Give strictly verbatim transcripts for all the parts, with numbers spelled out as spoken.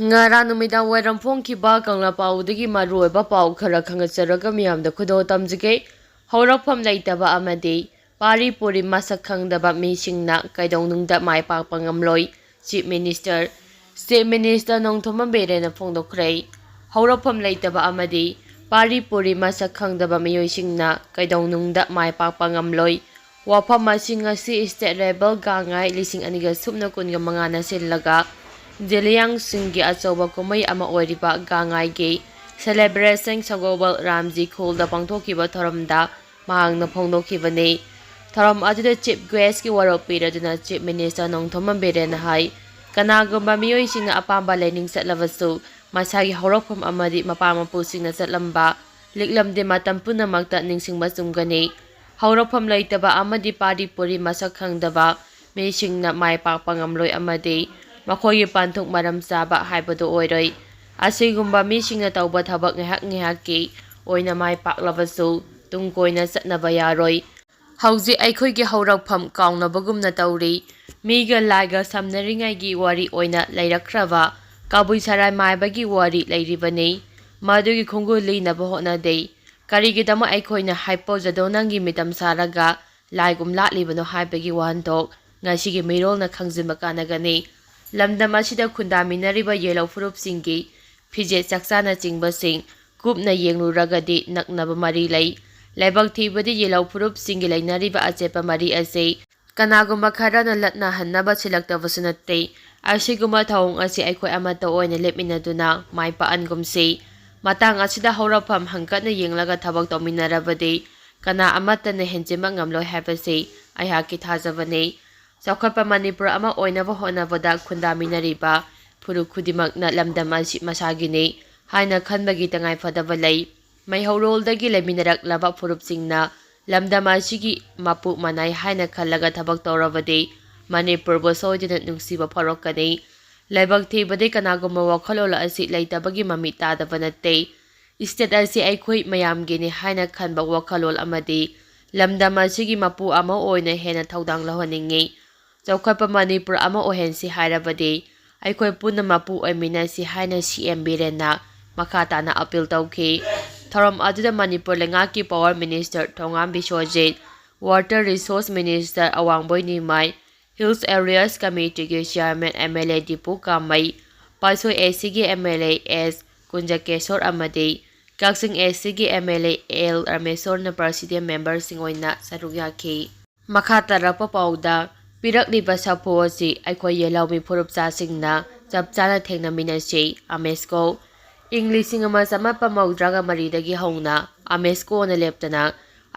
ꯉꯔꯥꯡ ꯅꯨꯃꯤꯗꯥꯡ ꯋꯥꯏꯔꯝ ꯐꯣꯡꯈꯤꯕ ꯀꯪꯂꯥ ꯄꯥꯎꯗꯒꯤ ꯃꯔꯨꯑꯣꯏꯕ ꯄꯥꯎ ꯈꯔ ꯈꯪꯒꯠꯆꯔꯒ ꯃꯤꯌꯥꯝꯗ ꯈꯨꯗꯣꯜ ꯇꯝꯖꯒꯦ꯫ ꯍꯧꯔꯛꯐꯝ ꯂꯩꯇꯕ ꯑꯃꯗꯤ ꯄꯥꯔꯤ ꯄꯨꯔꯤ ꯃꯁꯛ ꯈꯪꯗꯕ ꯃꯤꯁꯤꯡꯅ ꯀꯩꯗꯧꯅꯨꯡꯗ ꯃꯥꯏ ꯄꯥꯛꯄ ꯉꯝꯂꯣꯏ, Chief Minister꯫ Chief Minister Nongthombam ꯕꯤꯔꯦꯟꯅ ꯐꯣꯡꯗꯣꯛꯈ꯭ꯔꯦ꯫ ꯍꯧꯔꯛꯐꯝ ꯂꯩꯇꯕ ꯑꯃꯗꯤ ꯄꯥꯔꯤ ꯄꯨꯔꯤ ꯃꯁꯛ ꯈꯪꯗꯕ ꯃꯤꯑꯣꯏꯁꯤꯡꯅ ꯀꯩꯗꯧꯅꯨꯡꯗ ꯃꯥꯏ ꯄꯥꯛꯄ ꯉꯝꯂꯣꯏ꯫ ꯋꯥꯐꯝ ꯑꯁꯤ ꯉꯁꯤ State Level ꯒꯥꯡꯉꯥꯏ ꯂꯤꯁꯤꯡ ꯑꯅꯤꯒ ꯁꯨꯞꯅ ꯀꯨꯟꯒ ꯃꯉꯥꯅ ꯁꯤꯜꯂꯒ ꯖꯤꯂꯤꯌꯥꯡꯁꯤꯡꯒꯤ ꯑꯆꯧꯕ ꯀꯨꯝꯍꯩ ꯑꯃ ꯑꯣꯏꯔꯤꯕ ꯒꯥꯡꯉꯥꯏꯒꯤ Celebration ꯁꯒꯣꯜꯕꯜ ꯔꯥꯝꯖꯤ ꯈꯨꯜꯗ ꯄꯥꯡꯊꯣꯛꯈꯤꯕ ꯊꯧꯔꯝꯗ ꯃꯍꯥꯛꯅ ꯐꯣꯡꯗꯣꯛꯈꯤꯕꯅꯤ꯫ ꯊꯧꯔꯝ ꯑꯗꯨꯗ Chief Guest ꯀꯤ ꯋꯥꯔꯣꯞ ꯄꯤꯔꯗꯨꯅ Chief Minister ꯅꯣꯡꯊꯣꯝꯕꯝ ꯕꯤꯔꯦꯟꯅ ꯍꯥꯏ, ꯀꯅꯥꯒꯨꯝꯕ ꯃꯤꯑꯣꯏꯁꯤꯡꯅ ꯑꯄꯥꯝꯕ ꯂꯥꯏꯅꯤꯡ ꯆꯠꯂꯕꯁꯨ ꯃꯁꯥꯒꯤ ꯍꯧꯔꯛꯐꯝ ꯑꯃꯗꯤ ꯃꯄꯥ ꯃꯄꯨꯁꯤꯡꯅ ꯆꯠꯂꯝꯕ ꯂꯤꯛꯂꯝꯗꯤ ꯃꯇꯝ ꯄꯨꯝꯅꯃꯛꯇ ꯅꯤꯡꯁꯤꯡꯕ ꯆꯨꯝꯒꯅꯤ꯫ ꯍꯧꯔꯛꯐꯝ ꯂꯩꯇꯕ ꯑꯃꯗꯤ ꯄꯥꯔꯤ ꯄꯨꯔꯤ ꯃꯁꯛ ꯈꯪꯗꯕ ꯃꯤꯁꯤꯡꯅ ꯃꯥꯏ ꯄꯥꯛꯄ ꯉꯝꯂꯣꯏ ꯑꯃꯗꯤ ꯃꯈꯣꯏꯒꯤ ꯄꯥꯟꯊꯨꯡ ꯃꯔꯝ ꯆꯥꯕ ꯍꯥꯏꯕꯗꯨ ꯑꯣꯏꯔꯣꯏ꯫ ꯑꯁꯤꯒꯨꯝꯕ ꯃꯤꯁꯤꯡꯅ ꯇꯧꯕ ꯊꯕꯛ ꯉꯥꯏꯍꯥꯛ ꯉꯥꯏꯍꯥꯛꯀꯤ ꯑꯣꯏꯅ ꯃꯥꯏ ꯄꯥꯛꯂꯕꯁꯨ ꯇꯨꯡ ꯀꯣꯏꯅ ꯆꯠꯅꯕ ꯌꯥꯔꯣꯏ꯫ ꯍꯧꯖꯤꯛ ꯑꯩꯈꯣꯏꯒꯤ ꯍꯧꯔꯛꯐꯝ ꯀꯥꯎꯅꯕꯒꯨꯝꯅ ꯇꯧꯔꯤ꯫ ꯃꯤꯒ ꯂꯥꯏꯒ ꯁꯝꯅꯔꯤꯉꯩꯒꯤ ꯋꯥꯔꯤ ꯑꯣꯏꯅ ꯂꯩꯔꯛꯈ꯭ꯔꯕ ꯀꯕꯨꯏ ꯁꯔꯥꯏ ꯃꯥꯏꯕꯒꯤ ꯋꯥꯔꯤ ꯂꯩꯔꯤꯕꯅꯤ꯫ ꯃꯗꯨꯒꯤ ꯈꯣꯡꯒꯨꯜ ꯂꯤꯅꯕ ꯍꯣꯠꯅꯗꯦ꯫ ꯀꯔꯤꯒꯤꯗꯃꯛ ꯑꯩꯈꯣꯏꯅ ꯍꯥꯏꯄꯣ ꯖꯗꯣꯅꯪꯒꯤ ꯃꯤꯇꯝ ꯁꯥꯔꯒ ꯂꯥꯏꯒꯨꯝ ꯂꯥꯠꯂꯤꯕꯅꯣ ꯍꯥꯏꯕꯒꯤ ꯋꯥꯍꯟꯊꯣꯛ ꯉꯁꯤꯒꯤ ꯃꯤꯔꯣꯜꯅ ꯈꯪꯖꯤꯟꯕ ꯀꯥꯟꯅꯒꯅꯤ꯫ ꯂꯝꯗꯝ ꯑꯁꯤꯗ ꯈꯨꯟꯗꯥꯃꯤꯟꯅꯔꯤꯕ ꯌꯦꯜꯍꯧ ꯐꯨꯔꯨꯞꯁꯤꯡꯒꯤ ꯐꯤꯖꯦꯠ ꯆꯥꯛꯆꯥꯅꯆꯤꯡꯕꯁꯤꯡ ꯀꯨꯞꯅ ꯌꯦꯡꯂꯨꯔꯒꯗꯤ ꯅꯛꯅꯕ ꯃꯔꯤ ꯂꯩ꯫ ꯂꯥꯏꯕꯛ ꯊꯤꯕꯗꯤ ꯌꯦꯜꯍꯧ ꯐꯨꯔꯨꯞꯁꯤꯡꯒꯤ ꯂꯩꯅꯔꯤꯕ ꯑꯆꯦꯠꯄ ꯃꯔꯤ ꯑꯁꯤ ꯀꯅꯥꯒꯨꯝꯕ ꯈꯔꯅ ꯂꯠꯅꯍꯟꯅꯕ ꯁꯤꯜꯂꯛꯇꯕꯁꯨ ꯅꯠꯇꯦ꯫ ꯑꯁꯤꯒꯨꯝꯕ ꯊꯧꯑꯣꯡ ꯑꯁꯤ ꯑꯩꯈꯣꯏ ꯑꯃꯠꯇ ꯑꯣꯏꯅ ꯂꯦꯞꯃꯤꯟꯅꯗꯨꯅ ꯃꯥꯏ ꯄꯥꯛꯍꯟꯒꯨꯝꯁꯤ꯫ ꯃꯇꯥꯡ ꯑꯁꯤꯗ ꯍꯧꯔꯛꯐꯝ ꯍꯪꯀꯠꯅ ꯌꯦꯡꯂꯒ ꯊꯕꯛ ꯇꯧꯃꯤꯟꯅꯔꯕꯗꯤ ꯀꯅꯥ ꯑꯃꯠꯇꯅ ꯍꯦꯟꯖꯤꯟꯕ ꯉꯝꯂꯣꯏ ꯍꯥꯏꯕꯁꯤ ꯑꯩꯍꯥꯛꯀꯤ ꯊꯥꯖꯕꯅꯤ꯫ ꯆꯥꯎꯈꯠꯄ ꯃꯅꯤꯄꯨꯔ ꯑꯃ ꯑꯣꯏꯅꯕ ꯍꯣꯠꯅꯕꯗ ꯈꯨꯟꯗꯥꯃꯤꯟꯅꯔꯤꯕ ꯐꯨꯔꯨꯞ ꯈꯨꯗꯤꯡꯃꯛꯅ ꯂꯝꯗꯝ ꯑꯁꯤ ꯃꯁꯥꯒꯤꯅꯤ ꯍꯥꯏꯅ ꯈꯟꯕꯒꯤ ꯇꯉꯥꯏꯐꯗꯕ ꯂꯩ꯫ ꯃꯩꯍꯧꯔꯣꯜꯗꯒꯤ ꯂꯩꯃꯤꯟꯅꯔꯛꯂꯕ ꯐꯨꯔꯨꯞꯁꯤꯡꯅ ꯂꯝꯗꯝ ꯑꯁꯤꯒꯤ ꯃꯄꯨ ꯃꯅꯥꯏ ꯍꯥꯏꯅ ꯈꯜꯂꯒ ꯊꯕꯛ ꯇꯧꯔꯕꯗꯤ ꯃꯅꯤꯄꯨꯔꯕꯨ ꯁꯣꯏꯗꯅ ꯅꯨꯡꯁꯤꯕ ꯐꯥꯎꯔꯛꯀꯅꯤ꯫ ꯂꯥꯏꯕꯛ ꯊꯤꯕꯗꯤ ꯀꯅꯥꯒꯨꯝꯕ ꯋꯥꯈꯜꯂꯣꯟ ꯑꯁꯤ ꯂꯩꯇꯕꯒꯤ ꯃꯃꯤ ꯇꯥꯗꯕ ꯅꯠꯇꯦ꯫ State ꯑꯁꯤ ꯑꯩꯈꯣꯏ ꯃꯌꯥꯝꯒꯤꯅꯤ ꯍꯥꯏꯅ ꯈꯟꯕ ꯋꯥꯈꯜꯂꯣꯟ ꯑꯃꯗꯤ ꯂꯝꯗꯝ ꯑꯁꯤꯒꯤ ꯃꯄꯨ ꯑꯃ ꯑꯣꯏꯅ ꯍꯦꯟꯅ ꯊꯧꯗꯥꯡ ꯂꯧꯍꯟꯅꯤꯡꯏ꯫ ꯆꯥꯎꯈꯠꯄ ꯃꯅꯤꯄꯨꯔ ꯑꯃ ꯑꯣꯏꯍꯟꯁꯤ ꯍꯥꯏꯔꯕꯗꯤ ꯑꯩꯈꯣꯏ ꯄꯨꯟꯅ ꯃꯄꯨ ꯑꯣꯏꯃꯤꯟꯅꯁꯤ ꯍꯥꯏꯅ ꯁꯤ ꯑꯦꯝ ꯕꯤꯔꯦꯟꯅ ꯃꯈꯥ ꯇꯥꯅ ꯑꯄꯤꯜ ꯇꯧꯈꯤ꯫ ꯊꯧꯔꯝ ꯑꯗꯨꯗ ꯃꯅꯤꯄꯨꯔ ꯂꯩꯉꯥꯛꯀꯤ power minister Thongam Biswajit, water resources minister Awangbou Nimai, hills areas ꯀꯃꯤꯇꯤꯒꯤ chairman M L A Dipu Kamei, Patsoi A ꯁꯤꯒꯤ ꯑꯦꯝ ꯑꯦꯜ ꯑꯦ ꯑꯦꯁ ꯀꯨꯟꯖꯀꯦꯁꯣꯔ ꯑꯃꯗꯤ ꯀꯛꯆꯤꯡ ꯑꯦ ꯁꯤꯒꯤ ꯑꯦꯝ ꯑꯦꯜ ꯑꯦ ꯑꯦꯜ ꯔꯥꯃꯦꯁꯣꯔꯅ ꯄ꯭ꯔꯁꯤꯗꯦꯟ ꯃꯦꯝꯕꯔꯁꯤꯡ ꯑꯣꯏꯅ ꯁꯔꯨꯛ ꯌꯥꯈꯤ꯫ ꯃꯈꯥ ꯇꯥꯔꯛꯄ ꯄꯥꯎꯗ, ꯄꯤꯔꯛꯂꯤꯕ ꯁꯥꯐꯨ ꯑꯁꯤ ꯑꯩꯈꯣꯏ ꯌꯦꯜꯍꯧꯃꯤ ꯐꯨꯔꯨꯞꯆꯥꯁꯤꯡꯅ ꯆꯞ ꯆꯥꯅ ꯊꯦꯡꯅꯃꯤꯟꯅꯁꯤ, ꯑꯃꯦꯁꯀꯣ꯫ ꯏꯪ ꯂꯤꯁꯤꯡ ꯑꯃ ꯆꯃꯥꯄꯟ ꯃꯧꯗ꯭ꯔꯥꯒ ꯃꯔꯤꯗꯒꯤ ꯍꯧꯅ ꯑꯃꯦꯁꯀꯣꯅ ꯂꯦꯞꯇꯅ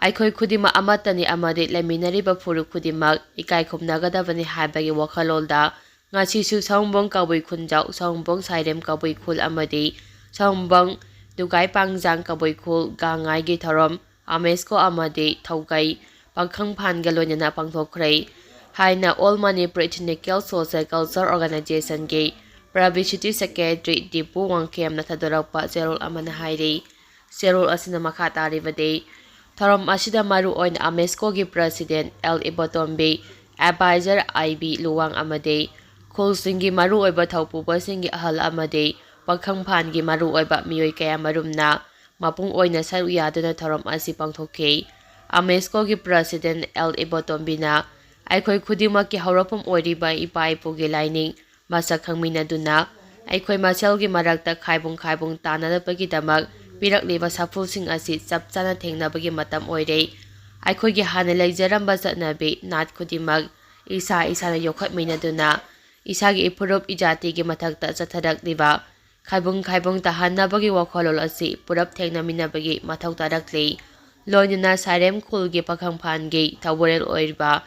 ꯑꯩꯈꯣꯏ ꯈꯨꯗꯤꯡꯃꯛ ꯑꯃꯠꯇꯅꯤ ꯑꯃꯗꯤ ꯂꯩꯃꯤꯟꯅꯔꯤꯕ ꯐꯨꯔꯨꯞ ꯈꯨꯗꯤꯡꯃꯛ ꯏꯀꯥꯏ ꯈꯨꯝꯅꯒꯗꯕꯅꯤ ꯍꯥꯏꯕꯒꯤ ꯋꯥꯈꯜꯂꯣꯟꯗ ꯉꯁꯤꯁꯨ ꯁꯑꯣꯝꯕꯨꯡ ꯀꯕꯨꯏ ꯈꯨꯟꯖꯥꯎ, ꯁꯑꯣꯝꯕꯨꯡ ꯁꯥꯏꯔꯦꯝ ꯀꯕꯨꯏ ꯈꯨꯜ ꯑꯃꯗꯤ ꯁꯑꯣꯝꯕꯨꯡ ꯗꯨꯒꯥꯏ ꯄꯥꯡꯖꯥꯡ ꯀꯕꯨꯏ ꯈꯨꯜ ꯒꯥꯡꯉꯥꯏꯒꯤ ꯊꯧꯔꯝ ꯑꯃꯦꯁꯀꯣ ꯑꯃꯗꯤ ꯊꯧꯒꯩ ꯄꯥꯈꯪꯐꯥꯟꯒ ꯂꯣꯏꯅꯅ ꯄꯥꯡꯊꯣꯛꯈ꯭ꯔꯦ ꯍꯥꯏꯅ All Manipur Ethnical Social Culture Organizationꯒꯤ Publicity Secretary Dipu ꯋꯥꯡꯈꯦꯝꯅ ꯊꯥꯗꯣꯔꯛꯄ ꯆꯦꯔꯣꯜ ꯑꯃꯅ ꯍꯥꯏꯔꯤ꯫ ꯆꯦꯔꯣꯜ ꯑꯁꯤꯅ ꯃꯈꯥ ꯇꯥꯔꯤꯕꯗꯤ, ꯊꯧꯔꯝ ꯑꯁꯤꯗ ꯃꯔꯨ ꯑꯣꯏꯅ ꯑꯃꯦꯁꯀꯣꯒꯤ ꯄ꯭ꯔꯁꯤꯗꯦꯟ ꯑꯦꯜ ꯏꯕꯣꯇꯣꯝꯕꯤ, ꯑꯦꯗꯚꯥꯏꯖꯔ ꯑꯥꯏ ꯕꯤ ꯂꯨꯋꯥꯡ ꯑꯃꯗꯤ ꯈꯨꯜꯁꯤꯡꯒꯤ ꯃꯔꯨꯑꯣꯏꯕ ꯊꯧꯄꯨꯕꯁꯤꯡꯒꯤ ꯑꯍꯜ ꯑꯃꯗꯤ ꯄꯥꯈꯪꯐꯥꯟꯒꯤ ꯃꯔꯨꯑꯣꯏꯕ ꯃꯤꯑꯣꯏ ꯀꯌꯥꯃꯔꯨꯝꯅ ꯃꯄꯨꯡ ꯑꯣꯏꯅ ꯁꯔꯨꯛ ꯌꯥꯗꯨꯅ ꯊꯧꯔꯝ ꯑꯁꯤ ꯄꯥꯡꯊꯣꯛꯈꯤ꯫ ꯑꯃꯦꯁꯀꯣꯒꯤ ꯄ꯭ꯔꯁꯤꯗꯦꯟ ꯑꯦꯜ ꯏꯕꯣꯇꯣꯝꯕꯤꯅ ꯑꯩꯈꯣꯏ ꯈꯨꯗꯤꯡꯃꯛꯀꯤ ꯍꯧꯔꯛꯐꯝ ꯑꯣꯏꯔꯤꯕ ꯏꯄꯥ ꯏꯄꯨꯒꯤ ꯂꯥꯏꯅꯤꯡ ꯃꯁꯛ ꯈꯪꯃꯤꯟꯅꯗꯨꯅ ꯑꯩꯈꯣꯏ ꯃꯁꯦꯜꯒꯤ ꯃꯔꯛꯇ ꯈꯥꯏꯕꯨꯡ ꯈꯥꯏꯕꯨꯡ ꯇꯥꯅꯅꯕꯒꯤꯗꯃꯛ ꯄꯤꯔꯛꯂꯤꯕ ꯁꯥꯐꯨꯁꯤꯡ ꯑꯁꯤ ꯆꯞ ꯆꯥꯅ ꯊꯦꯡꯅꯕꯒꯤ ꯃꯇꯝ ꯑꯣꯏꯔꯦ꯫ ꯑꯩꯈꯣꯏꯒꯤ ꯍꯥꯟꯅ ꯂꯩꯖꯔꯝꯕ ꯆꯠꯅꯕꯤ ꯅꯥꯠ ꯈꯨꯗꯤꯡꯃꯛ ꯏꯁꯥ ꯏꯁꯥꯅ ꯌꯣꯛꯈꯠꯃꯤꯟꯅꯗꯨꯅ ꯏꯁꯥꯒꯤ ꯏꯐꯨꯔꯨꯞ ꯏꯖꯥꯇꯤꯒꯤ ꯃꯊꯛꯇ ꯆꯠꯊꯔꯛꯂꯤꯕ ꯈꯥꯏꯕꯨꯡ ꯈꯥꯏꯕꯨꯡ ꯇꯥꯍꯟꯅꯕꯒꯤ ꯋꯥꯈꯜꯂꯣꯟ ꯑꯁꯤ ꯄꯨꯔꯞ ꯊꯦꯡꯅꯃꯤꯟꯅꯕꯒꯤ ꯃꯊꯧ ꯇꯥꯔꯛꯂꯤ꯫ ꯂꯣꯏꯅꯅ ꯁꯥꯏꯔꯦꯝ ꯈꯨꯜꯒꯤ ꯄꯥꯈꯪꯐꯥꯟꯒꯤ ꯊꯧꯕꯨꯔꯦꯜ ꯑꯣꯏꯔꯤꯕ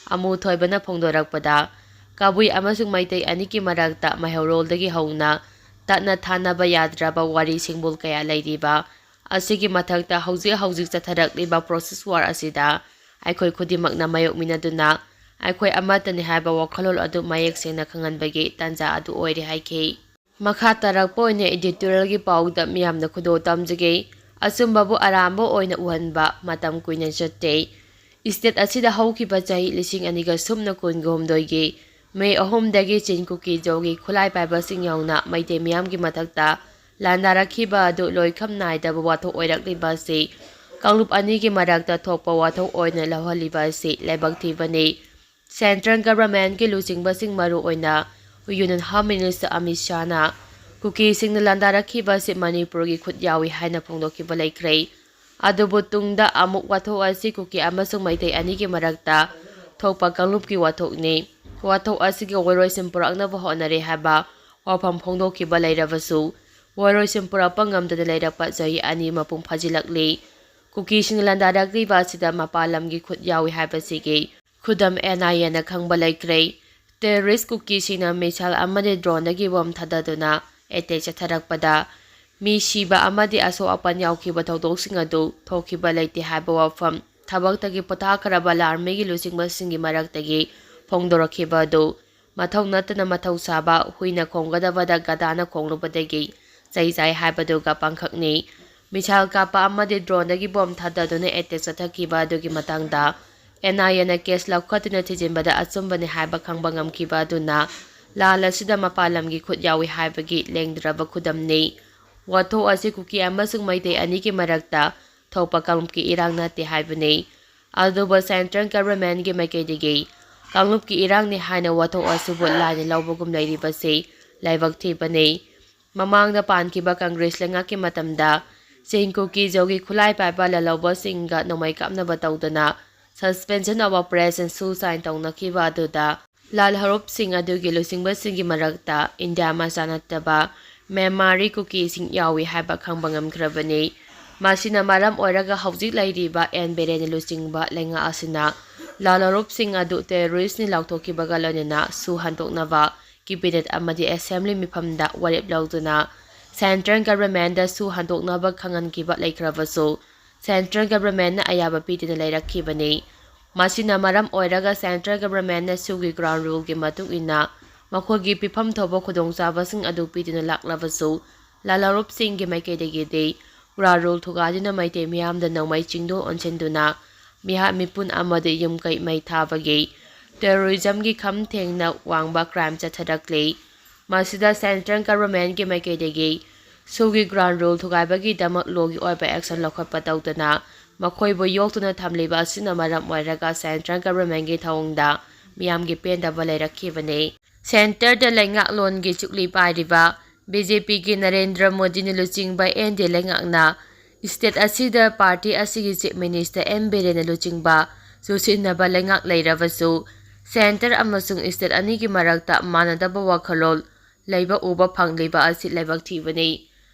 ꯑꯃꯨ ꯊꯣꯏꯕꯅ ꯐꯣꯡꯗꯣꯔꯛꯄꯗ, ꯀꯕꯨꯏ ꯑꯃꯁꯨꯡ ꯃꯩꯇꯩ ꯑꯅꯤꯒꯤ ꯃꯔꯛꯇ ꯃꯩꯍꯧꯔꯣꯜꯗꯒꯤ ꯍꯧꯅ ꯇꯠꯅ ꯊꯥꯅꯕ ꯌꯥꯗ꯭ꯔꯕ ꯋꯥꯔꯤ ꯁꯤꯡꯕꯨꯜ ꯀꯌꯥ ꯂꯩꯔꯤꯕ ꯑꯁꯤꯒꯤ ꯃꯊꯛꯇ ꯍꯧꯖꯤꯛ ꯍꯧꯖꯤꯛ ꯆꯠꯊꯔꯛꯂꯤꯕ process war ꯑꯁꯤꯗ ꯑꯩꯈꯣꯏ ꯈꯨꯗꯤꯡꯃꯛꯅ ꯃꯥꯌꯣꯛꯃꯤꯟꯅꯗꯨꯅ ꯑꯩꯈꯣꯏ ꯑꯃꯠꯇꯅꯤ ꯍꯥꯏꯕ ꯋꯥꯈꯜꯂꯣꯟ ꯑꯗꯨ ꯃꯌꯦꯛ ꯁꯦꯡꯅ ꯈꯪꯍꯟꯕꯒꯤ ꯇꯥꯟꯖꯥ ꯑꯗꯨ ꯑꯣꯏꯔꯦ ꯍꯥꯏꯈꯤ꯫ ꯃꯈꯥ ꯇꯥꯔꯛꯄ ꯑꯣꯏꯅ editorialꯒꯤ ꯄꯥꯎꯗ ꯃꯤꯌꯥꯝꯅ ꯈꯨꯗꯣꯜ ꯇꯝꯖꯒꯦ꯫ ꯑꯆꯨꯝꯕꯕꯨ ꯑꯔꯥꯟꯕ ꯑꯣꯏꯅ ꯎꯍꯟꯕ ꯃꯇꯝ ꯀꯨꯏꯅ ꯆꯠꯇꯦ꯫ State ꯑꯁꯤꯗ ꯍꯧꯈꯤꯕ ꯆꯍꯤ ꯂꯤꯁꯤꯡ ꯑꯅꯤꯒ ꯁꯨꯞꯅ ꯀꯨꯟꯒ ꯍꯨꯝꯗꯣꯏꯒꯤ ꯃꯦ ꯑꯍꯨꯝꯗꯒꯤ ꯆꯤꯟ ꯀꯨꯀꯤ ꯖꯧꯒꯤ ꯈꯨꯠꯂꯥꯏ ꯄꯥꯏꯕꯁꯤꯡ ꯌꯥꯎꯅ ꯃꯩꯇꯩ ꯃꯤꯌꯥꯝꯒꯤ ꯃꯊꯛꯇ ꯂꯥꯟꯗꯥꯔꯛꯈꯤꯕ ꯑꯗꯨ ꯂꯣꯏꯈꯝ ꯅꯥꯏꯗꯕ ꯋꯥꯊꯣꯛ ꯑꯣꯏꯔꯛꯂꯤꯕ ꯑꯁꯤ ꯀꯥꯡꯂꯨꯞ ꯑꯅꯤꯒꯤ ꯃꯔꯛꯇ ꯊꯣꯛꯄ ꯋꯥꯊꯣꯛ ꯑꯣꯏꯅ ꯂꯧꯍꯜꯂꯤꯕ ꯑꯁꯤ ꯂꯥꯏꯕꯛ ꯊꯤꯕꯅꯤ꯫ Central Governmentꯀꯤ ꯂꯨꯆꯤꯡꯕꯁꯤꯡ, ꯃꯔꯨꯑꯣꯏꯅ Union Home Minister ꯑꯃꯤꯠ ꯁꯥꯍꯅ ꯀꯨꯀꯤꯁꯤꯡꯅ ꯂꯥꯟꯗꯥꯔꯛꯈꯤꯕ ꯑꯁꯤ ꯃꯅꯤꯄꯨꯔꯒꯤ ꯈꯨꯠ ꯌꯥꯎꯏ ꯍꯥꯏꯅ ꯐꯣꯡꯗꯣꯛꯈꯤꯕ ꯂꯩꯈ꯭ꯔꯦ꯫ ꯑꯗꯨꯕꯨ ꯇꯨꯡꯗ ꯑꯃꯨꯛ ꯋꯥꯊꯣꯛ ꯑꯁꯤ ꯀꯨꯀꯤ ꯑꯃꯁꯨꯡ ꯃꯩꯇꯩ ꯑꯅꯤꯒꯤ ꯃꯔꯛꯇ ꯊꯣꯛꯄ ꯀꯥꯡꯂꯨꯞꯀꯤ ꯋꯥꯊꯣꯛꯅꯤ꯫ ꯋꯥꯊꯣꯛ ꯑꯁꯤꯒꯤ ꯋꯥꯔꯣꯏꯁꯤꯟ ꯄꯨꯔꯛꯅꯕ ꯍꯣꯠꯅꯔꯦ ꯍꯥꯏꯕ ꯋꯥꯐꯝ ꯐꯣꯡꯗꯣꯛꯈꯤꯕ ꯂꯩꯔꯕꯁꯨ, ꯋꯥꯔꯣꯏꯁꯤꯟ ꯄꯨꯔꯛꯄ ꯉꯝꯗꯅ ꯂꯩꯔꯛꯄ ꯆꯍꯤ ꯑꯅꯤ ꯃꯄꯨꯡ ꯐꯥꯖꯤꯜꯂꯛꯂꯤ꯫ ꯀꯨꯀꯤꯁꯤꯡꯅ ꯂꯥꯟꯗꯥꯔꯛꯂꯤꯕ ꯑꯁꯤꯗ ꯃꯄꯥꯟ ꯂꯝꯒꯤ ꯈꯨꯠ ꯌꯥꯎꯏ ꯍꯥꯏꯕꯁꯤꯒꯤ ꯈꯨꯗꯝ NIAꯅ ꯈꯪꯕ ꯂꯩꯈ꯭ꯔꯦ꯫ Terrorist ꯀꯨꯀꯤꯁꯤꯡꯅ missile ꯑꯃꯗꯤ droneꯗꯒꯤ bomb ꯊꯥꯗꯗꯨꯅ attack ꯆꯠꯊꯔꯛꯄꯗ ꯃꯤ ꯁꯤꯕ ꯑꯃꯗꯤ ꯑꯁꯣꯛ ꯑꯄꯟ ꯌꯥꯎꯈꯤꯕ ꯊꯧꯗꯣꯛꯁꯤꯡ ꯑꯗꯨ ꯊꯣꯛꯈꯤꯕ ꯂꯩꯇꯦ ꯍꯥꯏꯕ ꯋꯥꯐꯝ ꯊꯕꯛꯇꯒꯤ ꯄꯣꯊꯥꯈ꯭ꯔꯕ ꯂꯥꯟꯃꯤꯒꯤ ꯂꯨꯆꯤꯡꯕꯁꯤꯡꯒꯤ ꯃꯔꯛꯇꯒꯤ ꯐꯣꯡꯗꯣꯔꯛꯈꯤꯕ ꯑꯗꯨ ꯃꯊꯧ ꯅꯠꯇꯅ ꯃꯊꯧ ꯁꯥꯕ ꯍꯨꯏꯅ ꯈꯣꯡꯒꯗꯕꯗ ꯒꯙꯥꯅ ꯈꯣꯡꯂꯨꯕꯗꯒꯤ ꯆꯩ ꯆꯥꯏ ꯍꯥꯏꯕꯗꯨꯒ ꯄꯥꯡꯈꯛꯅꯤ꯫ Missile ꯀꯥꯞꯄ ꯑꯃꯗꯤ droneꯗꯒꯤ bomb ꯊꯥꯗꯗꯨꯅ attack ꯆꯠꯊꯈꯤꯕ ꯑꯗꯨꯒꯤ ꯃꯇꯥꯡꯗ NIAꯅ case ꯂꯧꯈꯠꯇꯨꯅ ꯊꯤꯖꯤꯟꯕꯗ ꯑꯆꯨꯝꯕꯅꯤ ꯍꯥꯏꯕ ꯈꯪꯕ ꯉꯝꯈꯤꯕ ꯑꯗꯨꯅ ꯂꯥꯜ ꯑꯁꯤꯗ ꯃꯄꯥꯟ ꯂꯝꯒꯤ ꯈꯨꯠ ꯌꯥꯎꯏ ꯍꯥꯏꯕꯒꯤ ꯂꯦꯡꯗ꯭ꯔꯕ ꯈꯨꯗꯝꯅꯤ꯫ ꯋꯥꯊꯣꯛ ꯑꯁꯤ ꯀꯨꯀꯤ ꯑꯃꯁꯨꯡ ꯃꯩꯇꯩ ꯑꯅꯤꯒꯤ ꯃꯔꯛꯇ ꯊꯣꯛꯄ ꯀꯥꯡꯂꯨꯞꯀꯤ ꯏꯔꯥꯡ ꯅꯠꯇꯦ ꯍꯥꯏꯕꯅꯤ꯫ ꯑꯗꯨꯕꯨ Central Governmentꯀꯤ ꯃꯥꯏꯀꯩꯗꯒꯤ ꯀꯥꯡꯂꯨꯞꯀꯤ ꯏꯔꯥꯡꯅꯤ ꯍꯥꯏꯅ ꯋꯥꯊꯣꯛ ꯑꯁꯤꯕꯨ ꯂꯥꯏꯅ ꯂꯧꯕꯒꯨꯝ ꯂꯩꯔꯤꯕꯁꯤ ꯂꯥꯏꯕꯛ ꯊꯤꯕꯅꯤ꯫ ꯃꯃꯥꯡꯗ ꯄꯥꯟꯈꯤꯕ Congress ꯂꯩꯉꯥꯛꯀꯤ ꯃꯇꯝꯗ ꯆꯤꯡ ꯀꯨꯀꯤ ꯖꯧꯒꯤ ꯈꯨꯠꯂꯥꯏ ꯄꯥꯏꯕ ꯂꯥꯜꯍꯧꯕꯁꯤꯡꯒ ꯅꯣꯡꯃꯩ ꯀꯥꯞꯅꯕ ꯇꯧꯗꯨꯅ Suspension of Operation ꯁꯨ sign ꯇꯧꯅꯈꯤꯕ ꯑꯗꯨꯗ ꯂꯥꯜꯍꯧꯔꯨꯞꯁꯤꯡ ꯑꯗꯨꯒꯤ ꯂꯨꯆꯤꯡꯕꯁꯤꯡꯒꯤ ꯃꯔꯛꯇ ꯏꯟꯗꯤꯌꯥ ꯃꯆꯥ ꯅꯠꯇꯕ ꯃ꯭ꯌꯥꯟꯃꯥꯔꯤ ꯀꯨꯀꯤꯁꯤꯡ ꯌꯥꯎꯏ ꯍꯥꯏꯕ ꯈꯪꯕ ꯉꯝꯈ꯭ꯔꯕꯅꯤ꯫ ꯃꯁꯤꯅ ꯃꯔꯝ ꯑꯣꯏꯔꯒ ꯍꯧꯖꯤꯛ ꯂꯩꯔꯤꯕ ꯑꯦꯟ ꯕꯤꯔꯦꯟꯅ ꯂꯨꯆꯤꯡꯕ ꯂꯩꯉꯥꯛ ꯑꯁꯤꯅ ꯂꯥꯜꯍꯧꯔꯨꯞꯁꯤꯡ ꯑꯗꯨ terroristꯅꯤ ꯂꯥꯎꯊꯣꯛꯈꯤꯕꯒ ꯂꯣꯏꯅꯅ ꯁꯨ ꯍꯟꯗꯣꯛꯅꯕ cabinet ꯑꯃꯗꯤ assembly ꯃꯤꯐꯝꯗ ꯋꯥꯔꯦꯞ ꯂꯧꯗꯨꯅ Central Governmentꯇ ꯁꯨ ꯍꯟꯗꯣꯛꯅꯕ ꯈꯪꯍꯟꯈꯤꯕ ꯂꯩꯈ꯭ꯔꯕꯁꯨ, Central Governmentꯅ ꯑꯌꯥꯕ ꯄꯤꯗꯨꯅ ꯂꯩꯔꯛꯈꯤꯕꯅꯤ꯫ ꯃꯁꯤꯅ ꯃꯔꯝ ꯑꯣꯏꯔꯒ Central Governmentꯅ ꯁꯨꯒꯤ ground ruleꯒꯤ ꯃꯇꯨꯡ ꯏꯟꯅ ꯃꯈꯣꯏꯒꯤ ꯄꯤꯐꯝ ꯊꯣꯛꯄ ꯈꯨꯗꯣꯡꯆꯥꯕꯁꯤꯡ ꯑꯗꯨ ꯄꯤꯗꯨꯅ ꯂꯥꯛꯂꯕꯁꯨ, ꯂꯥꯜꯍꯧꯔꯨꯞꯁꯤꯡꯒꯤ ꯃꯥꯏꯀꯩꯗꯒꯤꯗꯤ ground rule ꯊꯨꯒꯥꯏꯗꯨꯅ ꯃꯩꯇꯩ ꯃꯤꯌꯥꯝꯗ ꯅꯣꯡꯃꯩ ꯆꯤꯡꯗꯣꯟ ꯑꯣꯟꯁꯤꯟꯗꯨꯅ ꯃꯤꯍꯥꯠ ꯃꯤꯄꯨꯟ ꯑꯃꯗꯤ ꯌꯨꯝ ꯀꯩ ꯃꯩ ꯊꯥꯕꯒꯤ ꯇꯦꯔꯣꯔꯤꯖꯝꯒꯤ ꯈꯝ ꯊꯦꯡꯅ ꯋꯥꯡꯕ ꯀ꯭ꯔꯥꯏꯝ ꯆꯠꯊꯔꯛꯂꯤ꯫ ꯃꯁꯤꯗ ꯁꯦꯟꯇ꯭ꯔꯦꯜ ꯒꯚꯔꯟꯃꯦꯟꯠꯀꯤ ꯃꯥꯏꯀꯩꯗꯒꯤ ꯁꯨꯒꯤ ꯒ꯭ꯔꯥꯎꯟ ꯔꯨꯜ ꯊꯨꯒꯥꯏꯕꯒꯤꯗꯃꯛ ꯂꯣꯒꯤ ꯑꯣꯏꯕ ꯑꯦꯛꯁꯟ ꯂꯧꯈꯠꯄ ꯇꯧꯗꯨꯅ ꯃꯈꯣꯏꯕꯨ ꯌꯣꯛꯇꯨꯅ ꯊꯝꯂꯤꯕ ꯑꯁꯤꯅ ꯃꯔꯝ ꯑꯣꯏꯔꯒ ꯁꯦꯟꯇ꯭ꯔꯦꯜ ꯒꯚꯔꯟꯃꯦꯟꯠꯀꯤ ꯊꯧꯑꯣꯡꯗ ꯃꯤꯌꯥꯝꯒꯤ ꯄꯦꯟꯗꯕ ꯂꯩꯔꯛꯈꯤꯕꯅꯤ꯫ ꯁꯦꯟꯇꯔꯗ ꯂꯩꯉꯥꯛꯂꯣꯟꯒꯤ ꯆꯨꯛꯂꯤ ꯄꯥꯏꯔꯤꯕ ꯕꯤ ꯖꯦ ꯄꯤꯒꯤ ꯅꯔꯦꯟꯗ꯭ꯔ ꯃꯣꯗꯤꯅ ꯂꯨꯆꯤꯡꯕ ꯑꯦꯟ ꯗꯤ ꯑꯦ ꯂꯩꯉꯥꯛꯅ ꯁ꯭ꯇꯦꯠ ꯑꯁꯤꯗ ꯄꯥꯔꯇꯤ ꯑꯁꯤꯒꯤ ꯆꯤꯐ ꯃꯤꯅꯤꯁꯇꯔ ꯑꯦꯝ ꯕꯤꯔꯦꯟꯅ ꯂꯨꯆꯤꯡꯕ ꯆꯨꯁꯤꯟꯅꯕ ꯂꯩꯉꯥꯛ ꯂꯩꯔꯕꯁꯨ, ꯁꯦꯟꯇꯔ ꯑꯃꯁꯨꯡ ꯁ꯭ꯇꯦꯠ ꯑꯅꯤꯒꯤ ꯃꯔꯛꯇ ꯃꯥꯟꯅꯗꯕ ꯋꯥꯈꯜꯂꯣꯟ ꯂꯩꯕ ꯎꯕ ꯐꯪꯂꯤꯕ ꯑꯁꯤ ꯂꯥꯏꯕꯛ ꯊꯤꯕꯅꯤ꯫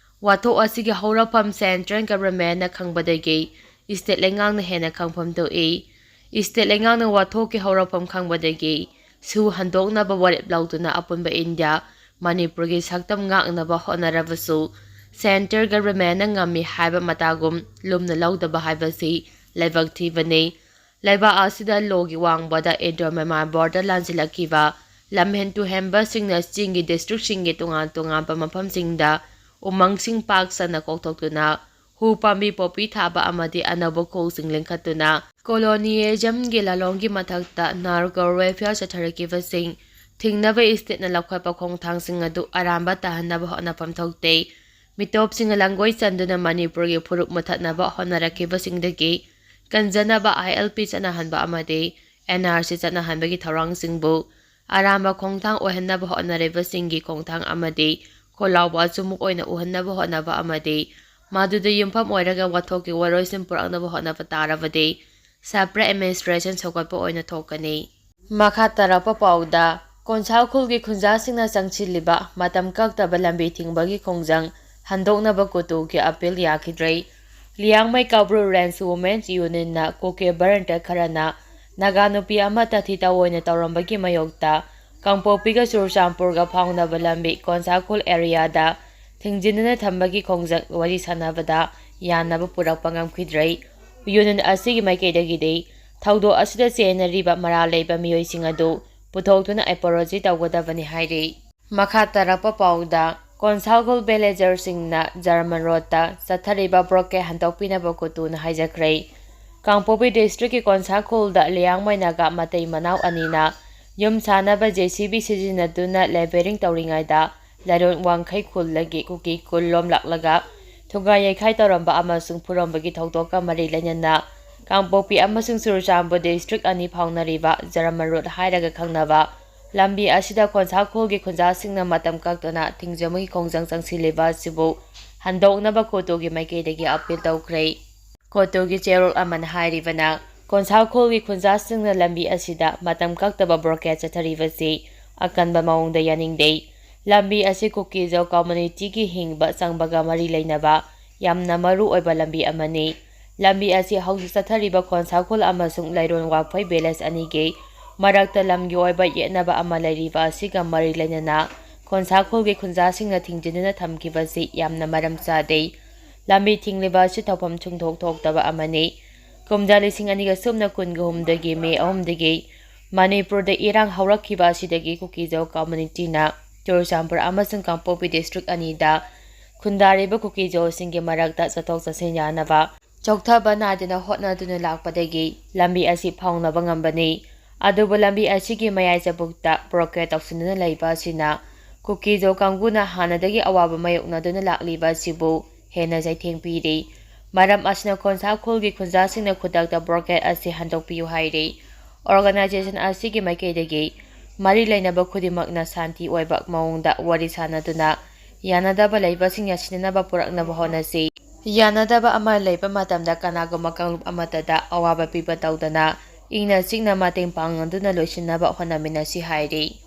ꯋꯥꯊꯣꯛ ꯑꯁꯤꯒꯤ ꯍꯧꯔꯛꯐꯝ ꯁꯦꯟꯇ꯭ꯔꯦꯜ ꯒꯚꯔꯟꯃꯦꯟꯠꯅ ꯈꯪꯕꯗꯒꯤ ꯁ꯭ꯇꯦꯠ ꯂꯩꯉꯥꯛꯅ ꯍꯦꯟꯅ ꯈꯪꯐꯝ ꯊꯣꯛꯏ꯫ ꯁ꯭ꯇꯦꯠ ꯂꯩꯉꯥꯛꯅ ꯋꯥꯊꯣꯛꯀꯤ ꯍꯧꯔꯛꯐꯝ ꯈꯪꯕꯗꯒꯤ ꯁꯨ ꯍꯟꯗꯣꯛꯅꯕ ꯋꯥꯔꯦꯞ ꯂꯧꯗꯨꯅ ꯑꯄꯨꯟꯕ ꯏꯟꯗꯤꯌꯥ ꯃꯅꯤꯄꯨꯔꯒꯤ ꯁꯛꯇꯝ ꯉꯥꯛꯅꯕ ꯍꯣꯠꯅꯔꯕꯁꯨ, ꯁꯦꯟꯇ꯭ꯔꯦꯜ ꯒꯚꯔꯟꯃꯦꯟꯠꯅ ꯉꯝꯃꯤ ꯍꯥꯏꯕ ꯃꯇꯥꯒꯨꯝ ꯂꯨꯝꯅ ꯂꯧꯗꯕ ꯍꯥꯏꯕꯁꯤ ꯂꯥꯏꯕꯛ ꯊꯤꯕꯅꯤ꯫ ꯂꯩꯕꯥꯛ ꯑꯁꯤꯗ ꯂꯣꯒꯤ ꯋꯥꯡꯃꯗ ꯏꯟꯗꯣ ꯃ꯭ꯌꯥꯟꯃꯥꯔ ꯕꯣꯔꯗꯔ ꯂꯥꯟꯁꯤꯜꯂꯛꯈꯤꯕ ꯂꯝꯍꯦꯟ ꯇꯨꯍꯦꯟꯕꯁꯤꯡꯅ ꯆꯤꯡꯒꯤ ꯗꯤꯁꯇ꯭ꯔꯤꯛꯁꯤꯡꯒꯤ ꯇꯣꯉꯥꯟ ꯇꯣꯉꯥꯟꯕ ꯃꯐꯝꯁꯤꯡꯗ ꯎꯃꯪꯁꯤꯡ ꯄꯥꯛ ꯁꯟꯅ ꯀꯣꯛꯊꯣꯛꯇꯨꯅ ꯍꯨ ꯄꯥꯝꯕꯤ ꯄꯣꯄꯤ ꯊꯥꯕ ꯑꯃꯗꯤ ꯑꯅꯧꯕ ꯈꯨꯜꯁꯤꯡ ꯂꯤꯡꯈꯠꯇꯨꯅ ꯀꯣꯂꯣꯅꯤꯌꯦꯖꯝꯒꯤ ꯂꯥꯂꯣꯡꯒꯤ ꯃꯊꯛꯇ ꯅꯥꯔꯀꯣ ꯋꯦꯜꯐꯤꯌꯔ ꯆꯠꯊꯔꯛꯈꯤꯕꯁꯤꯡ ꯊꯤꯡꯅꯕ ꯁ꯭ꯇꯦꯠꯅ ꯂꯧꯈꯠꯄ ꯈꯣꯡꯊꯥꯡꯁꯤꯡ ꯑꯗꯨ ꯑꯔꯥꯟꯕ ꯇꯥꯍꯟꯅꯕ ꯍꯣꯠꯅꯐꯝ ꯊꯣꯛꯇꯦ꯫ ꯃꯤꯇꯣꯞꯁꯤꯡꯅ ꯂꯥꯡꯒꯣꯏ ꯆꯟꯗꯨꯅ ꯃꯅꯤꯄꯨꯔꯒꯤ ꯐꯨꯔꯨꯞ ꯃꯨꯊꯠꯅꯕ ꯍꯣꯠꯅꯔꯛꯈꯤꯕꯁꯤꯡꯗꯒꯤ ꯀꯟꯖꯅꯕ ꯑꯥꯏ ꯑꯦꯜ ꯄꯤ ꯆꯠꯅꯍꯟꯕ ꯑꯃꯗꯤ ꯑꯦꯟ ꯑꯥꯔ ꯁꯤ ꯆꯠꯅꯍꯟꯕꯒꯤ ꯊꯧꯔꯥꯡꯁꯤꯡꯕꯨ ꯑꯔꯥꯟꯕ ꯈꯣꯡꯊꯥꯡ ꯑꯣꯏꯍꯟꯅꯕ ꯍꯣꯠꯅꯔꯤꯕꯁꯤꯡꯒꯤ ꯈꯣꯡꯊꯥꯡ ꯑꯃꯗꯤ ꯈꯣꯜꯂꯥꯎꯕ ꯑꯆꯨꯝꯕ ꯑꯣꯏꯅ ꯎꯍꯟꯅꯕ ꯍꯣꯠꯅꯕ ꯑꯃꯗꯤ ꯃꯗꯨꯗ ꯌꯨꯝꯐꯝ ꯑꯣꯏꯔꯒ ꯋꯥꯊꯣꯛꯀꯤ ꯋꯥꯔꯣꯏꯁꯤꯟ ꯄꯨꯔꯛꯅꯕ ꯍꯣꯠꯅꯕ ꯇꯥꯔꯕꯗꯤ separate administration ꯁꯧꯒꯠꯄ ꯑꯣꯏꯅ ꯊꯣꯛꯀꯅꯤ꯫ ꯃꯈꯥ ꯇꯥꯔꯛꯄ ꯄꯥꯎꯗ, ꯀꯣꯟꯁꯥ ꯎꯈ꯭ꯔꯨꯜꯒꯤ ꯈꯨꯟꯖꯥꯁꯤꯡꯅ ꯆꯪꯁꯤꯜꯂꯤꯕ ꯃꯇꯝ ꯀꯛꯇꯕ ꯂꯝꯕꯤ ꯊꯤꯡꯕꯒꯤ ꯈꯣꯡꯖꯪ ꯍꯟꯗꯣꯛꯅꯕ ꯀꯨꯇꯨꯒꯤ ꯑꯄꯤꯜ ꯌꯥꯈꯤꯗ꯭ꯔꯦ꯫ ꯂꯤꯌꯥꯡꯃꯩ ꯀꯥꯕ꯭ꯔꯨ ꯔꯦꯟꯖ ꯋꯨꯃꯦꯟꯁ ꯌꯨꯅꯤꯌꯟꯅ ꯀꯨꯀꯤ ꯚꯣꯂꯨꯟꯇꯤꯌꯔ ꯈꯔꯅ ꯅꯥꯒꯥ ꯅꯨꯄꯤ ꯑꯃ ꯇꯥꯊꯤ ꯇꯥꯑꯣꯏꯅ ꯇꯧꯔꯝꯕꯒꯤ ꯃꯥꯌꯣꯛꯇ ꯀꯥꯡꯄꯣꯛꯄꯤꯒ ꯆꯨꯔꯆꯥꯟꯄꯨꯔꯒ ꯐꯥꯎꯅꯕ ꯂꯝꯕꯤ ꯀꯣꯟꯁꯥꯈꯣꯜ ꯑꯦꯔꯤꯌꯥꯗ ꯊꯤꯡꯖꯤꯟꯗꯨꯅ ꯊꯝꯕꯒꯤ ꯈꯣꯡꯖꯪ ꯋꯥꯔꯤ ꯁꯥꯟꯅꯕꯗ ꯌꯥꯅꯕ ꯄꯨꯔꯛꯄ ꯉꯝꯈꯤꯗ꯭ꯔꯦ꯫ ꯌꯨꯅꯤꯌꯟ ꯑꯁꯤꯒꯤ ꯃꯥꯏꯀꯩꯗꯒꯤꯗꯤ ꯊꯧꯗꯣꯛ ꯑꯁꯤꯗ ꯆꯦꯟꯅꯔꯤꯕ ꯃꯔꯥꯜ ꯂꯩꯕ ꯃꯤꯑꯣꯏꯁꯤꯡ ꯑꯗꯨ ꯄꯨꯊꯣꯛꯇꯨꯅ ꯑꯦꯄꯣꯂꯣꯖꯤ ꯇꯧꯒꯗꯕꯅꯤ ꯍꯥꯏꯔꯤ꯫ ꯃꯈꯥ ꯇꯥꯔꯛꯄ ꯄꯥꯎꯗ, ꯀꯣꯟꯁꯥꯈꯣꯜ ꯚꯤꯂꯦꯖꯔꯁꯤꯡꯅ ꯖꯔꯃꯟ ꯔꯣꯗꯇ ꯆꯠꯊꯔꯤꯕ ꯕ꯭ꯂꯣꯀꯦꯗ ꯍꯟꯗꯣꯛꯄꯤꯅꯕ ꯀꯨꯇꯨꯅ ꯍꯥꯏꯖꯈ꯭ꯔꯦ꯫ ꯀꯥꯡꯄꯣꯛꯄꯤ ꯗꯤꯁꯇ꯭ꯔꯤꯛꯀꯤ ꯀꯣꯟꯁꯥꯈꯣꯜꯗ ꯂꯤꯌꯥꯡꯃꯩ ꯅꯥꯒꯥ ꯃꯇꯩ ꯃꯅꯥꯎ ꯑꯅꯤꯅ ꯌꯨꯝ ꯁꯥꯅꯕ ꯖꯦ ꯁꯤ ꯕꯤ ꯁꯤꯖꯤꯟꯅꯗꯨꯅ ꯂꯦꯕꯔꯤꯡ ꯇꯧꯔꯤꯉꯩꯗ ꯂꯥꯏꯔꯣꯟ ꯋꯥꯡꯈꯩ ꯈꯨꯜꯗꯒꯤ ꯀꯨꯀꯤ ꯀꯨꯜ ꯂꯣꯝ ꯂꯥꯛꯂꯒ ꯊꯨꯒꯥꯏ ꯌꯩꯈꯥꯏ ꯇꯧꯔꯝꯕ ꯑꯃꯁꯨꯡ ꯐꯨꯔꯝꯕꯒꯤ ꯊꯧꯗꯣꯛꯀ ꯃꯔꯤ ꯂꯩꯅꯅ ꯀꯥꯡꯄꯣꯛꯄꯤ ꯑꯃꯁꯨꯡ ꯆꯨꯔꯆꯥꯟꯄꯨꯔ ꯗꯤꯁꯇ꯭ꯔꯤꯛ ꯑꯅꯤ ꯐꯥꯎꯅꯔꯤꯕ ꯖꯔꯃꯟ ꯔꯣꯗ ꯍꯥꯏꯔꯒ ꯈꯪꯅꯕ ꯂꯝꯕꯤ ꯑꯁꯤꯗ ꯀꯣꯟꯁꯥꯈꯣꯜꯒꯤ ꯈꯨꯟꯖꯥꯁꯤꯡꯅ ꯃꯇꯝ ꯀꯛꯇꯅ ꯊꯤꯡꯖꯤꯟꯕꯒꯤ ꯈꯣꯡꯖꯪ ꯆꯪꯁꯤꯜꯂꯤꯕ ꯑꯁꯤꯕꯨ ꯍꯟꯗꯣꯛꯅꯕ ꯀꯣꯇꯨꯒꯤ ꯃꯥꯏꯀꯩꯗꯒꯤ ꯑꯄꯤꯜ ꯇꯧꯈ꯭ꯔꯦ꯫ ꯀꯣꯇꯨꯒꯤ ꯆꯦꯔꯣꯜ ꯑꯃꯅ ꯍꯥꯏꯔꯤꯕꯅ, ꯀꯣꯟꯁꯥꯈꯣꯜꯒꯤ ꯈꯨꯟꯖꯥꯁꯤꯡꯅ ꯂꯝꯕꯤ ꯑꯁꯤꯗ ꯃꯇꯝ ꯀꯛꯇꯕ ꯕ꯭ꯂꯣꯀꯦꯠ ꯆꯠꯊꯔꯤꯕꯁꯤ ꯑꯀꯟꯕ ꯃꯑꯣꯡꯗ ꯌꯥꯅꯤꯡꯗꯦ꯫ ꯂꯝꯕꯤ ꯑꯁꯤ ꯀꯨꯀꯤꯖꯣ ꯀꯝꯃ꯭ꯌꯨꯅꯤꯇꯤꯒꯤ ꯍꯤꯡꯕ ꯆꯪꯕꯒ ꯃꯔꯤ ꯂꯩꯅꯕ ꯌꯥꯝꯅ ꯃꯔꯨ ꯑꯣꯏꯕ ꯂꯝꯕꯤ ꯑꯃꯅꯤ꯫ ꯂꯝꯕꯤ ꯑꯁꯤ ꯍꯧꯖꯤꯛ ꯆꯠꯊꯔꯤꯕ ꯈꯣꯟꯁꯥꯈꯣꯜ ꯑꯃꯁꯨꯡ ꯂꯩꯔꯣꯟ ꯋꯥꯡꯈꯩ ꯚꯤꯂꯦꯖ ꯑꯅꯤꯒꯤ ꯃꯔꯛꯇ ꯂꯝꯒꯤ ꯑꯣꯏꯕ ꯌꯦꯠꯅꯕ ꯑꯃ ꯂꯩꯔꯤꯕ ꯑꯁꯤꯒ ꯃꯔꯤ ꯂꯩꯅꯅ ꯈꯣꯟꯁꯥꯈꯣꯜꯒꯤ ꯈꯨꯟꯖꯥꯁꯤꯡꯅ ꯊꯤꯡꯖꯤꯟꯗꯨꯅ ꯊꯝꯈꯤꯕꯁꯤ ꯌꯥꯝꯅ ꯃꯔꯝ ꯆꯥꯗꯦ꯫ ꯂꯝꯕꯤ ꯊꯤꯡꯂꯤꯕ ꯑꯁꯤ ꯇꯧꯐꯝ ꯁꯨꯡꯊꯣꯛ ꯊꯣꯛꯇꯕ ꯑꯃꯅꯤ꯫ ꯀꯨꯝꯖꯥ ꯂꯤꯁꯤꯡ ꯑꯅꯤꯒ ꯁꯨꯞꯅ ꯀꯨꯟꯒ ꯍꯨꯝꯗꯒꯤ ꯃꯦ ꯑꯍꯨꯝꯗꯒꯤ ꯃꯅꯤꯄꯨꯔꯗ ꯏꯔꯥꯡ ꯍꯧꯔꯛꯈꯤꯕ ꯑꯁꯤꯗꯒꯤ ꯀꯨꯀꯤꯖꯣ ꯀꯝꯃ꯭ꯌꯨꯅꯤꯇꯤꯅ ꯆꯨꯔꯆꯥꯟꯄꯨꯔ ꯑꯃꯁꯨꯡ ꯀꯥꯡꯄꯣꯛꯄꯤ ꯗꯤꯁꯇ꯭ꯔꯤꯛ ꯑꯅꯤꯗ ꯈꯨꯟꯗꯥꯔꯤꯕ ꯀꯨꯀꯤꯖꯣꯁꯤꯡꯒꯤ ꯃꯔꯛꯇ ꯆꯠꯊꯣꯛ ꯆꯠꯁꯤꯟ ꯌꯥꯅꯕ ꯆꯣꯛꯊꯕ ꯅꯥꯏꯗꯅ ꯍꯣꯠꯅꯗꯨꯅ ꯂꯥꯛꯄꯗꯒꯤ ꯂꯝꯕꯤ ꯑꯁꯤ ꯐꯥꯎꯅꯕ ꯉꯝꯕꯅꯤ꯫ ꯑꯗꯨꯕꯨ ꯂꯝꯕꯤ ꯑꯁꯤꯒꯤ ꯃꯌꯥꯏ ꯆꯕꯨꯛꯇ ꯕ꯭ꯂꯣꯀꯦꯠ ꯇꯧꯁꯤꯟꯗꯨꯅ ꯂꯩꯕ ꯑꯁꯤꯅ ꯀꯨꯀꯤꯖꯣ ꯀꯥꯡꯕꯨꯅ ꯍꯥꯟꯅꯗꯒꯤ ꯑꯋꯥꯕ ꯃꯥꯌꯣꯛꯅꯗꯨꯅ ꯂꯥꯛꯂꯤꯕ ꯑꯁꯤꯕꯨ ꯍꯦꯟꯅ ꯆꯩꯊꯦꯡ ꯄꯤꯔꯤ꯫ ꯃꯔꯝ ꯑꯁꯤꯅ ꯈꯣꯟꯁꯥꯈꯣꯜꯒꯤ ꯈꯨꯟꯖꯥꯁꯤꯡꯅ ꯈꯨꯗꯛꯇ ꯕ꯭ꯂꯣꯀꯦꯠ ꯑꯁꯤ ꯍꯟꯗꯣꯛꯄꯤꯌꯨ ꯍꯥꯏꯔꯤ꯫ ꯑꯣꯔꯒꯅꯥꯏꯖꯦꯁꯟ ꯑꯁꯤꯒꯤ ꯃꯥꯏꯀꯩꯗꯒꯤ ꯃꯔꯤ ꯂꯩꯅꯕ ꯈꯨꯗꯤꯡꯃꯛꯅ ꯁꯥꯟꯇꯤ ꯑꯣꯏꯕ ꯃꯑꯣꯡꯗ ꯋꯥꯔꯤ ꯁꯥꯅꯗꯨꯅ ꯌꯥꯅꯗꯕ ꯂꯩꯕꯁꯤꯡ ꯌꯥꯁꯤꯟꯅꯅꯕ ꯄꯨꯔꯛꯅꯕ ꯍꯣꯠꯅꯁꯤ꯫ ꯌꯥꯅꯗꯕ ꯑꯃ ꯂꯩꯕ ꯃꯇꯝꯗ ꯀꯅꯥꯒꯨꯝꯕ ꯀꯥꯡꯂꯨꯞ ꯑꯃꯠꯇꯗ ꯑꯋꯥꯕ ꯄꯤꯕ ꯇꯧꯗꯅ ꯏꯪꯅ ꯆꯤꯛꯅ ꯃꯇꯦꯡ ꯄꯥꯡꯅꯗꯨꯅ ꯂꯣꯏꯁꯤꯟꯅꯕ ꯍꯣꯠꯅꯃꯤꯟꯅꯁꯤ ꯍꯥꯏꯔꯤ꯫